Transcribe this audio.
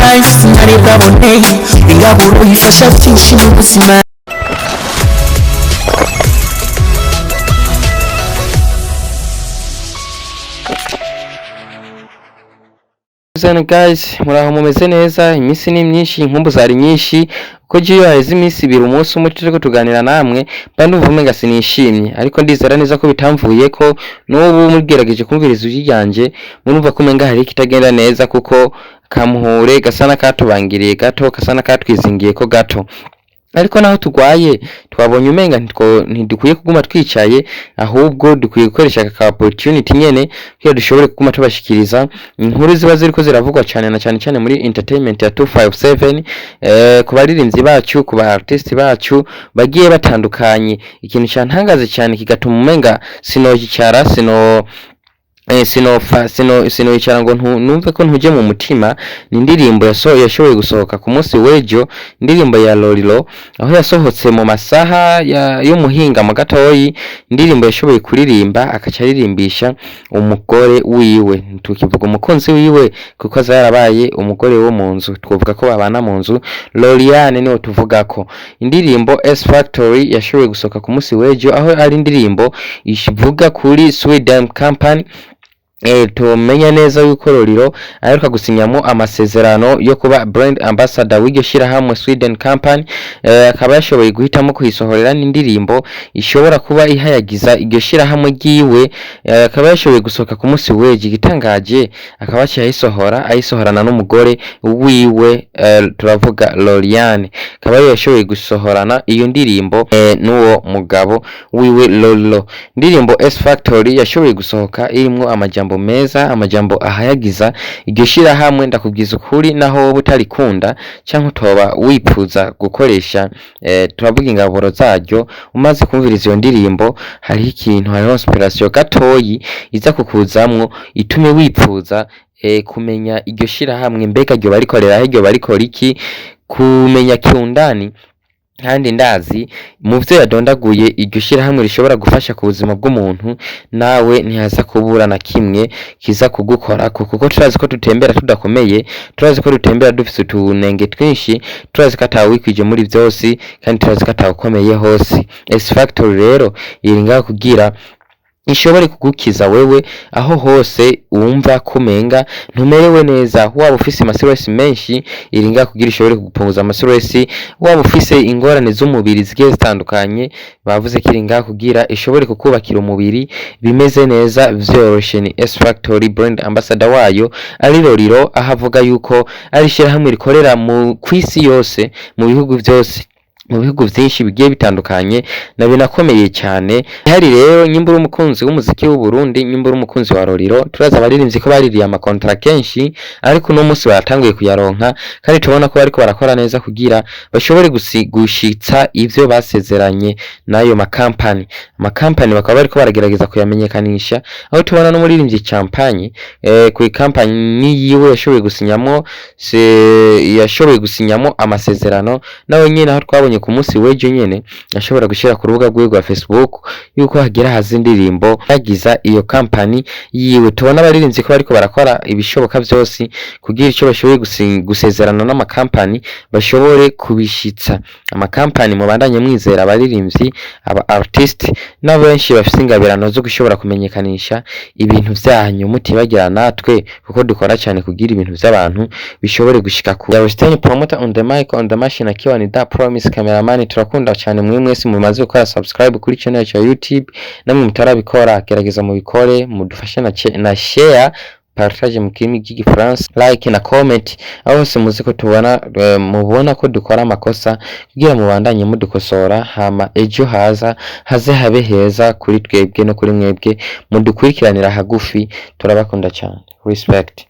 Life sinari bwabone ingaburo ifasha byinshi mu buzima. Listen guys, muraho mumeze neza? Iminsi ni myinshi, inkumbu zari nyinshi, kuko jiyo haheze iminsi 2 umunsi umwe turiko tuganira namwe, mba ndumva umenga sinishimye, ariko ndizera neza ko bitamvuye ko n'ubu mugerageje kumviriza ijwi ryanje murumva ko umenga hari ikitagenda neza, kuko kamuhure gasa n'akatubangiriye gato, gasa n'akatwizingiye ko gato. Ariko naho turwaye twabonye umenga ntidukwiye kuguma twicaye, ahubwo dukwiye gukoresha aka opportunity nyene kugira dushobore kuguma tubashikiriza inkuru ziba ziriko ziravugwa cyane, na cyane cyane muri entertainment ya 257, ku baririmbyi bacu, ku ba artist bacu bagiye batandukanye. Ikintu cyantangaze cyane kigatuma umenga sinoyicara, sino sinofa sino sinoyicara ngo numve ko ntuje mu mutima, ni indirimbo yashoboye gusohoka ku munsi w'ejo, indirimbo ya Lolilo, aho yasohotse mu masaha y'umuhinga mu gatoyi, indirimbo yashoboye kuririmba akaca aririmbisha umugore wiwe. Tukivuga umukunzi wiwe kuko aza yarabaye umugore wo mu nzu, twovuga ko babana mu nzu. Loriane niwe tuvuga ko indirimbo S Factory yashoboye gusohoka ku munsi w'ejo, aho ari indirimbo ivuga kuri Sweden Company. Tumenya neza yuko Lolilo aheruka gusinyamo amasezerano yo kuba brand ambassador w'iryo shirahamwe Sweden Company, akaba yashoboye guhitamo kuyisohorera n'indirimbo ishobora kuba ihayagiza iryo shirahamwe ryiwe, akaba yashoboye gusohoka ku munsi w'ejo. Igitangaje akaba yaciye ayisohora ayisohorana n'umugore wiwe, turavuga Loriane, akaba ariwe yashoboye gusohorana iyo ndirimbo n'uwo mugabo wiwe Lolilo. Indirimbo S Factory yashoboye gusohoka irimwo amajambo meza, amajambo ahayagiza iryo shirahamwe. Ndakubwiza ukuri, naho wowe utarikunda canke utoba wipfuza gukoresha, turavuga ingaburo zaryo, umaze kumviriza iyo ndirimbo hariho ikintu, hariho inspiration gatoyi iza kukuzamwo itume wipfuza kumenya iryo shirahamwe, mbega ryo barikorera he, ryo barikora iki, kumenya kiundani. Kandi ndazi mu vyo yadondaguye iryo shirahamwe rishobora gufasha ku buzima bw'umuntu, nawe ntihaza kubura na kimwe kiza kugukorako, kuko turazi ko dutembera tudakomeye, turazi ko dutembera dufise utunenge twinshi, turazi ko atawikwije muri vyose, kandi turazi ko atawukomeye hose. S Factory rero iri ngaho kugira ishobore kugukiza wewe aho hose wumva kumenga ntumerewe neza. Waba ufise amastress menshi, iri ngaho kugira ishobore kugupunguza amastress. Waba ufise ingorane z'umubiri zigiye zitandukanye, bavuze ko iri ngaho kugira ishobore kukubakira umubiri bimeze neza vyoroshe. Ni S Factory, brand ambassador wayo ari Lolilo, aho avuga yuko ari ishirahamwe rikorera mu kwisi yose, mu bihugu vyose, mu bihugu vyinshi bigiye bitandukanye, na binakomeye cyane. Hari rero nyimba uri umukunzi w'umuziki w'u Burundi, nyimba uri umukunzi wa Lolilo, turaza abaririmbyi ko baririye amakontra kenshi, ariko uno munsi baratanguye kuyaronka, kandi tubona ko bariko barakora neza kugira bashobore gushitsa ivyo basezeranye n'ayo makampani. Amakampani bakaba bariko baragerageza kuyamenyekanisha, aho tubona n'umuririmbyi Champagne, ku kampani yiwe yashoboye gusinyamo se, yashoboye gusinyamo amasezerano nawe nyene, aho twabonye ku munsi w'ejo nyene ashobora gushira ku rubuga rwiwe rwa Facebook yuko hagira haza indirimbo yagiza iyo kampani yiwe. Tubona abaririmbyi ko bariko barakora ibishoboka vyose kugira ico bashoboye gusezerana n'amakampani bashobore kubishitsa. Amakampani, mubandanye mwizera abaririmbyi, aba artist n'abenshi bafise ingabirano zo gushobora kumenyekanisha ibintu vyanyu, mutibagira natwe, kuko dukora cyane kugira ibintu vy'abantu bishobore gushika ku. Western promoter on the mic, on the machine akiwa ni Da Promise cameraman. Turakunda cyane mwe mwese mumaze gukora subscribe kuri channel yacu ya YouTube, namwe mutarabikora gerageza mubikore, mudufashe na share, partage mu kirimi cy'igifaransa, like na comment, aho hose muzi ko tubona, mubona ko dukora amakosa, kugira mubandanye mudukosora, hama ejo haza haze habe heza kuri twebwe no kuri mwebwe mudukurikiranira hagufi. Turabakunda cyane, respect.